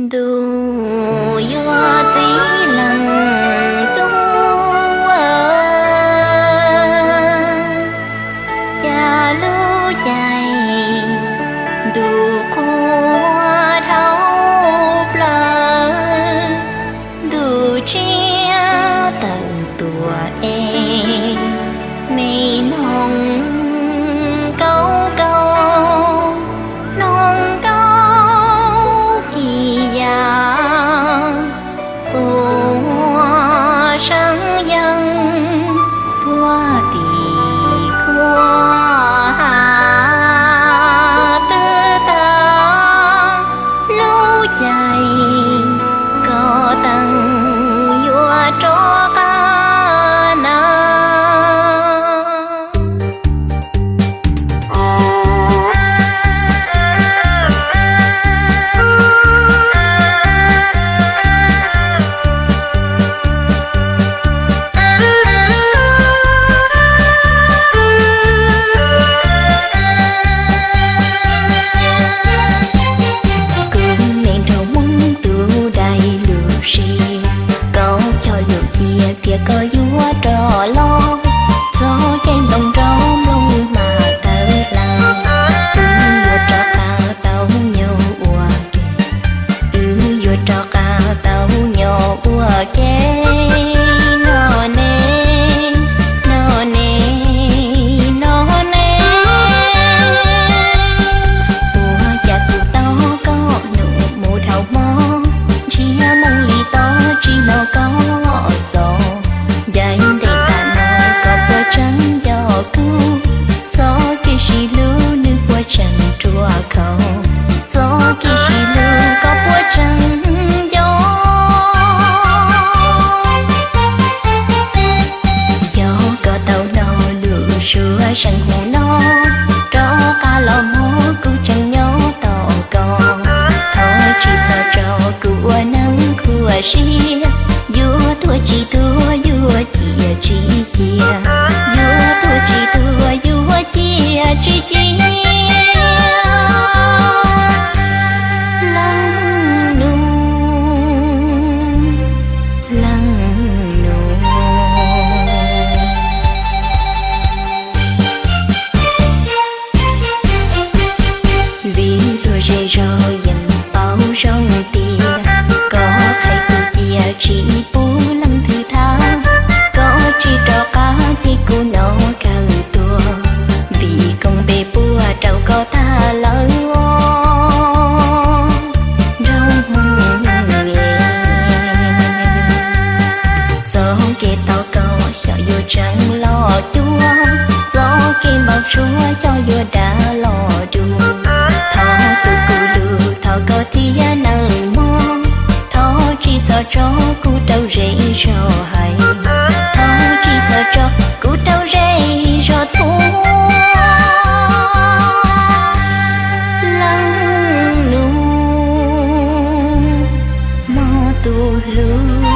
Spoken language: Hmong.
Ntuj yuav txiv leej tub, cas lub caij ntuj qhua dhau plaws, ntuj tsiab tawm tuaj es me noog kaub kaub, noog kaub kis yam puag seeb yeej puag tim khuab hav twb tag lub caij, koj teej yuav rov qab na. Kuv me nraug Hmoob tus dais lub siab, kaub cog lus cia tias koj yuav rov los, txoj kev ntoo nrov nplooj mas tawv lawm, wb yuav rov qab tau nyob ua ke. Wb yuav rov qab tau nyob ua ke no ne, no ne, no ne. Ua cas kuv tos koj hnub mus dhau hmo, ntshiab moo li tos tsis hnov koj xov, yav ntev tas no koj puas tseem nco kuv, txoj kev sib hlub nws puas tseem ruaj khov, txoj kev sib hlub koj puas tseem nco. Yog koj tau hnov lus suav seem hu no, rov qab los mog kuv tseem nyob tos koj. Thov tsis txhob tso kuv ua neeg khuv siab, yuav tuag tsis tuag yuav cia tsis cia, yuav tuag tsis tuag yuav cia tsis cia. Leej nus, leej nus. Vim luag zej zog yeej paub zoo tias, koj qhia kuv cia tsis pub leej twg tham, koj tsis rov qab ces kuv no kawg tuag, vim koom npe puag rau koj tag lawm os nraug Hmoob. Txoj kev tos koj xyov yuav tseem los cuag, txoj kev npau suav xyov yuav dag los dua. Thov tus kuv hlub, thov koj thiab nawb mog, thov tsis txhob tso kuv rau zej zog hais, thov tsis txhob tso kuv rau zej zog thuam. Leej nus, mog tus hlub.